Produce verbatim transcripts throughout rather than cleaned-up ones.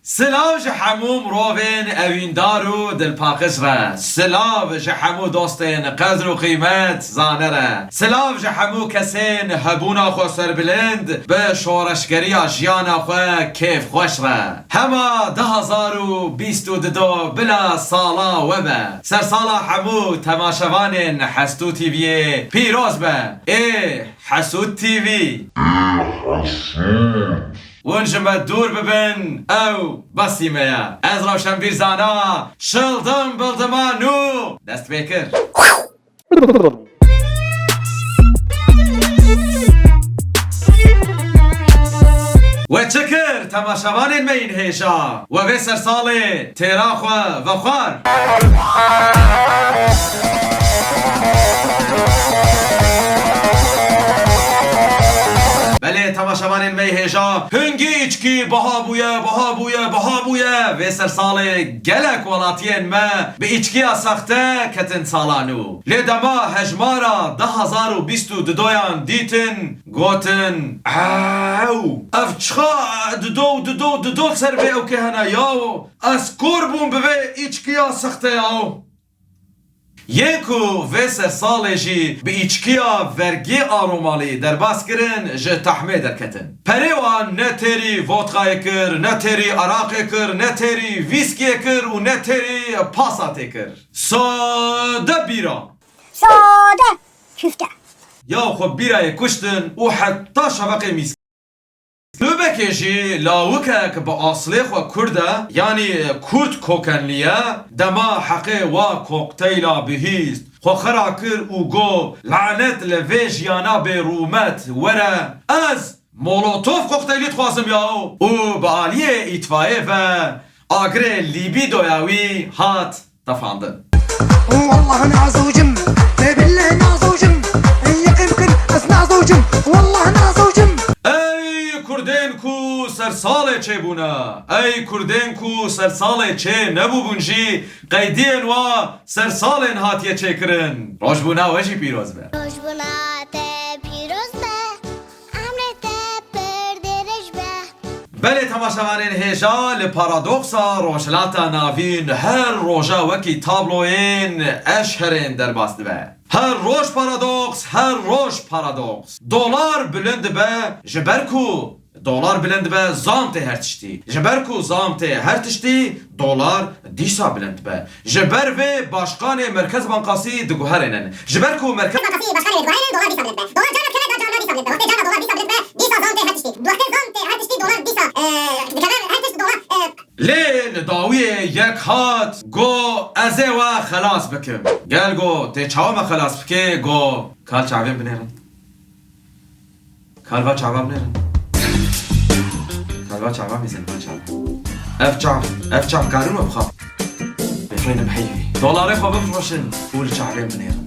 Silav ji hemû mirovên ewîndar û dilpaqij re. Silav ji hemû dostên qedr û qîmet zane re. Silav ji hemû kesên hebûna xwe serbilind bi şoreşgeriya jiyana xwe kêfxweş re. Hema du hazar û bîst û du bila sala we be. Sersala hemû temaşevanên Hestû T V'yê pîroz be. Ê Hesûd T V. Hûn ji me dûr bibin, ew besî me ye. Ez Rewşenbîr Zana, şildim bildim a nû dest pê kir. We çi kir, temaşevanên me yên hêja? We vê sersalê têra xwe vexwar. Belê, temaşevanên me yê hêja, hingî îçkî biha bûye, biha bûye, biha bûye. Vê sersalê gelek welatiyên me bi îçkiya sexte ketin sala nû. Lê dema hejmara du hazar û bîst û dudoyan dîtin, gotin, ew, ev çiqa dudo, dudo, dudo ser vê ewkê hene yaw. Ez kor bûm bi vê îçkiya sexte yaw. Yên ku vê sersalê jî bi îçkiya vergê aromalî derbas kirin, ji tehmê derketin. Perê wan ne têrî vodkayê kir, ne têrî araqê kir, ne têrî vîskiyê kir û ne têrî pasatê kir. Sade bîra. Sade küfte. Ya xwe bîrayê kuştin û heta şeveqê mîz. Lûbekê jî lawikek bi aslê xwe kurd e, yanî kurd kokenlî ye, dema heqê wa kokteyla bihîst, xwe xira kir û got, lanet li vê jiyana bê rûmet, were, ez molotof kokteylî dixwazim yaw. Û bi aliyê îtfayê ve agirê lîbîdoya wî hat tefandin. والله نازوجم، بالله نازوجم، يقيمكن اس نازوجم، والله نازوجم. Ey kurdên ku sersalê çêbûne, ey kurdên ku sersalê çê nebûbûn jî qeydiyên wa sersalên hatiye çêkirin. Rojbûna we jî pîroz be. Rojbûna te pîroz be. Emrê te pir dirêj be. Belê temaşevanên hêja, li paradoksa Rojhilata Navîn her roja wekî tabloyên eşherên derbas dibe. Her roj paradoks, her roj paradoks. Dolar bilind dibe, ji ber ku dolar bilind dibe, zam tê her tiştî. Ji ber ku zam tê her tiştî, dolar dîsa bilind dibe. Ji ber vê başkanê Merkez Bankasî diguherînin. Ji ber ku Merkez Bankasî başkanê diguherînin, dolar dîsa bilind dibe. Dolar carna dikeve, da carna dîsa bilind dibe. Wextê carna dolar dîsa bilind dibe, dîsa zam tê her tiştî. Wextê zam tê her tiştî, dolar dîsa, e, dikeve her tiştî dolar, e. Lê li dawiyê yek hat, go, ez ê we xelas bikim. Gel go, tê çawa me xelas bikê, go, kal çavên binêrin. Kal va çava binêrin. Kal va çava mîzin va çava. Ev çav, ev çav karin we bixwe. Bêxeynim heyvî. Dolarê xwe bifroşin û li çavên binêrin.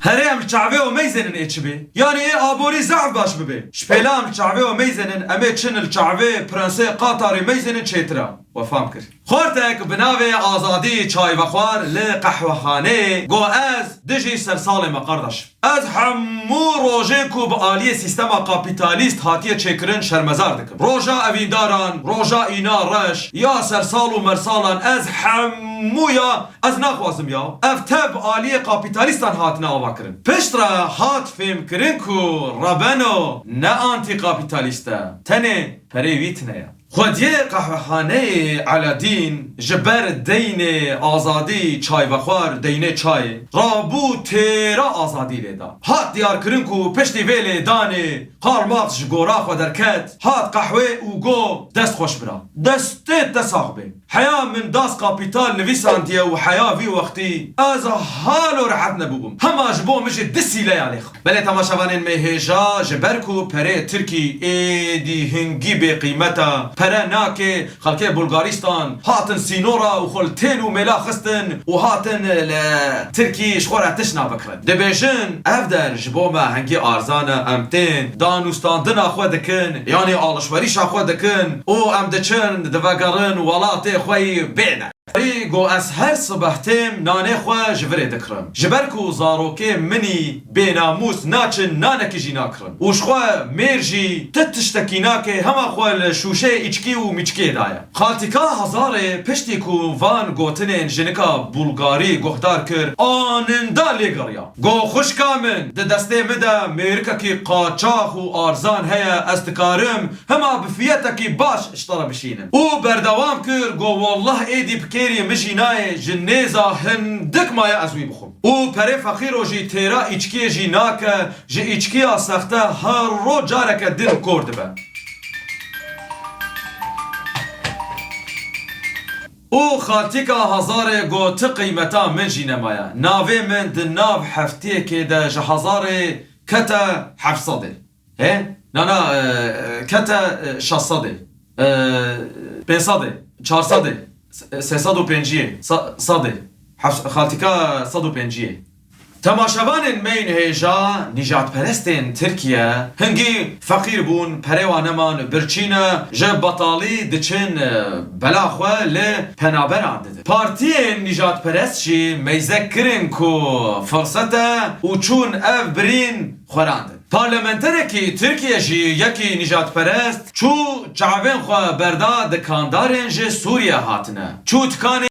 Herê em li çavê we meyzênin ê çi bê? Yanî ê aborî zehf baş bibe. Ji pêla em li çavê we meyzênin, em ê çin li çavê Prensê Qatarê meyzênin çêtir e. We fam kir. Xortek bi navê Azadî çayvexwar li qehwexaneyê got, ez dijî sersalê me qardaş. Ez hemû rojê ku bi aliyê sîstema kapîtalîst hatiye çêkirin şermezar dikim. Roja evîndaran, roja îna reş, ya sersal û mersalan, ez hemûya ez naxwazim ya. Ev tev bi aliyê kapîtalîstan hatine avakirin. Piştre hat fêmkirin ku Rebeno ne antîkapîtalîst e. Tenê perê wî tune ye. Xwediyê qehwehaneyê Eladîn ji ber deynê Azadî çayvexwar, deynê çayê, rabû têra Azadî lê da. Hat diyarkirin ku piştî vê lêdanê Karl Marx ji gora xwe derket, hat qehwê û got, dest xweş bira. Destê te sax bê. Heya min Das Kapital nivîsandiye û heya vî wextî ez halo rehet nebûbûm. Hema ji bo min jî du sîleya lê xwe. Belê temaşevanên me hêja, ji ber ku perê Tirkî êdî hingî bêqîmet e, pere nake, xelkê Bulgarîstan hatin sînora û xwe li tên û mêla xistin û hatin li Tirkî ji xwe re tişt nabikirin. Dibêjin, ev der ji bo me hingî arzan e, em tên danûstandina xwe dikin, yanî alişwerîşa xwe dikin û em diçin, divegerin welatê xwe yî bêne. Ê go ez her sibeh têm nanê xwe ji virê dikirim. Ji ber ku zarokê min î bênamûs naçin nanekî jî nakirin. Û ji xwe mêr jî ti tiştekî nake, hema xwe li şûşeyê îçkî û mîçkiyê daye. Xaltîka Hazarê piştî ku van gotinên jinika Bulgarî guhdar kir, anında lê geriya. Go xwişka min, di destê min de mêrikekî qaçax û arzan heye, ez dikarim hema bi fiyetekî baş ji te re bişînim. Û berdewam kir, go wallah êdî bi kêrî min jî nayê, ji nêza hindik maye ez wî bixwim. Û perê feqîro jî têra îçkiyê jî nake, ji îçkiya sexte her roj careke din kor dibe. Û xaltîka Hazarê go ti qîmeta min jî nemaye. Navê min di nav heftiyekê de ji Hazarê kete heft sedê. He? Na, na, e, kete, e, şeş sedê. E, pênc sedê, çar sedê, se-, sê sed û pênciyê, sa-, sedê. Heft-, xaltîka sed û pênciyê. Temaşevanên me yên hêja, nîjadperestên Tirkiye hingî feqîr bûn, perê wan neman, birçî ne, ji betalî diçin, e, bela xwe li penaberan didin. Partiyên nîjadperest jî meyze kirin ku firsete û çûn ev birîn xwerandin. Parlamenterekî Tirkiye jî yekî nîjadperest çû çavên xwe berda dikandarên ji Sûriye hatine. Çû tikanê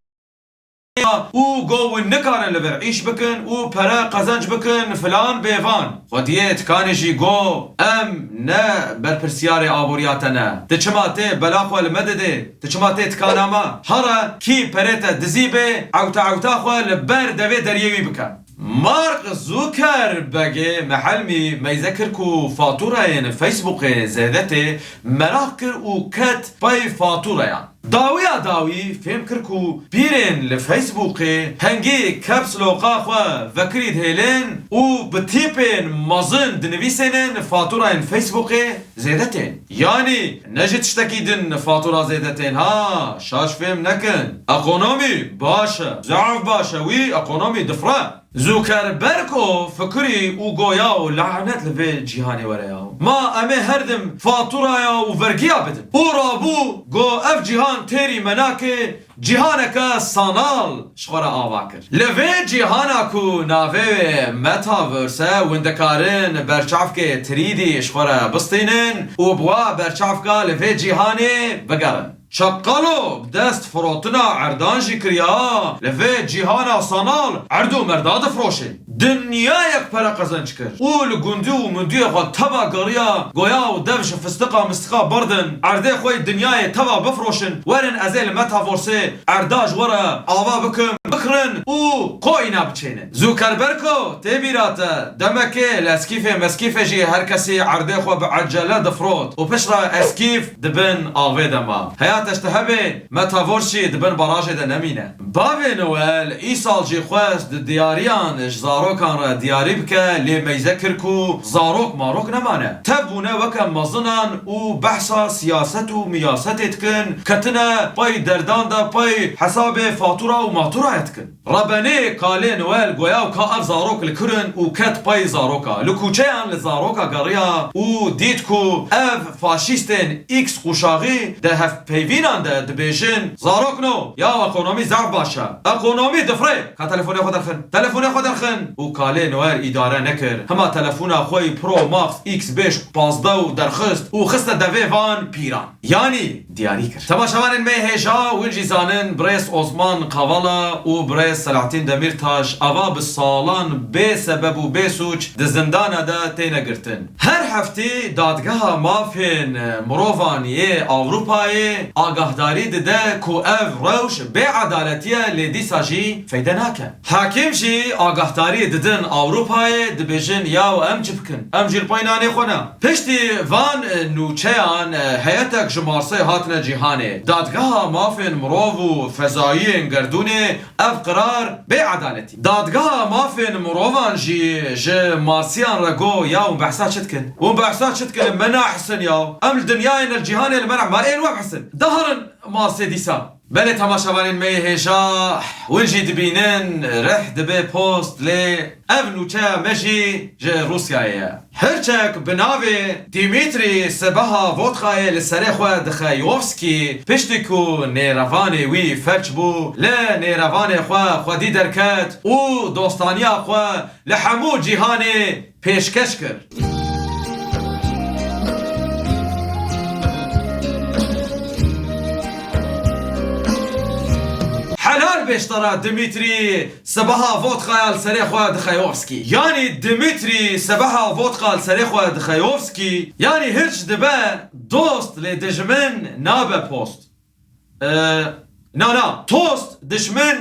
û go hûn nikarin li vir îş bikin û pere qezenc bikin filan bêvan. Xwediyê tikanê jî go em ne berpirsiyarê aboriya te ne. Tu çima tê bela xwe li me didê? Tu çima tê tikana me? Here kî perê te dizî bê, ewte ewta xwe li ber devê deriyê wî bike. Mark Zuckerbergê mehelmî meyze kir ku fatûrayên Facebookê zêde tê, meraq kir û ket pey fatûrayan. Dawiya dawî fêm kir ku pîrên li Facebookê hengî caps lock'a xwe vekirî dihêlin û bi tîpên mezin dinivîsênin fatûrayên Facebookê zêde tên. Yanî ne ji tiştekî din fatûra zêde tên ha, şaş fêm nekin. Ekonomî baş e, zehf baş e, wî ekonomî difre. Zuckerbergo fikirî û go yaw lanet li vê cîhanê were yaw. Ma em ê her dem fatûraya û vergiya bidin. Û rabû go ev cîhan têrî me nake, cîhaneke sanal ji xwe re ava kir. Li vê cîhana ku navê wê Metaverse e, hûn dikarin berçavkê three D ji xwe re bistînin û bi wa berçavka li vê cîhanê bigerin. Çeqalo bi dest firotina erdan jî kiriya, li vê cîhana sanal erd û merda difroşin. Dinyayek pere qezenc kir û li gundî û mundiyê xwe teva geriya, goya û dev ji fistiqa mistiqa berdin, erdê xwe yê dinyayê teva bifroşin, werin ez ê li Metaverseê erda ji we re ava bikim, bikirin û qoyîna biçênin. Zuckerbergo tê bîra te, demekê li eskîfê meskîfê jî her kesî erdê xwe bi ecele difrot û piştre eskîf di bin avê de ma. Heya te ji te hebe, Metaverse jî di bin barajê de nemîne. Bavê Noel îsal jî xwest di diyariyan ji zarokan re diyarî bike, lê meyze kir ku zarok marok nemane. Tev bûne weke mezinan û behsa siyaset û miyasetê dikin, ketine pey derdan de, pey hesabê fatûra û matûraya dikin. Rebenê Kalê Noel goya û ka ev zarok li kur in û ket pey zaroka. Li kûçeyan li zaroka geriya û dît ku ev faşîstên X quşaxî di hevpeyvînan de dibêjin, zarokno, ya ekonomî zaf baş e. Ekonomî difre. Ka telefonê xwe derxin. Telefonê xwe derxin. Û Kalê Noel îdare nekir. Hema telefona xwe yî Pro Max X beş pazdeh û derxist û xiste devê van pîran. Yanî diyarî kir. Temaşevanên me hêja, hûn jî zanin, birêz Osman Kavala û birêz Selahattin Demirtaş ava bi salan bê sebeb û bê sûc di zindana de têne girtin. Her heftî Dadgeha Mafên Mirovan yê Ewropayê agahdarî dide ku ev rewş bê edaletî ye, lê dîsa jî feyde nake. Hakim jî agahdarî didin Ewropayê, dibêjin, yaw em çi bikin? Em jî li pey nanê xwe ne. Piştî van, e, nûçeyan, e, heyetek ji Marsê hatine cîhanê. Dadgeha Mafên Mirov û Fezayiyên Gerdûnê ev qirar bê edaletî. Dadgeha Mafên Mirovan jî ji Marsiyan re got, yaw hûn behsa çi dikin? Hûn behsa çi dikin? Me nahisin yaw. Em li dinyayê ne li cîhanê li me ne. Ma ên we bihisin. De herin Marsê dîsa. Belê temaşevanên me yê hêja, hûn jî dibînin, rih dibe post, lê ev nûçeya me jî ji Rûsyayê ye. Hirçek bi navê Dîmîtrî sibeha vodkayê li serê xwe dixe Yovskî, piştî ku nêrevanê wî felç bû, li nêrevanê xwe xwedî derket û dostaniya xwe li hemû cîhanê pêşkeş kir. Helal bêştera Dimitrî sibeha vodkaya li serê xwe dixeyovskî. Yanî Dimitrî sibeha vodka li serê xwe dixeyovskî. Yanî hirç dibe dost lê dijmin nabe post. Ee, na na. Tost dişmin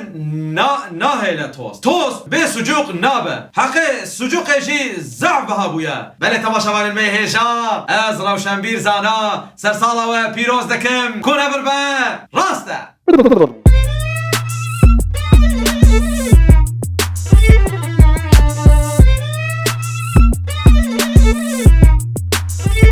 na, nahêle tost. Tost bê sucuk nabe. Heqê sucuqê jî zehf biha bûye. Belê temaşevanên me hêja, ez Rewşenbîr Zana sersala we pîroz dikim. Ku nebir be, rast e.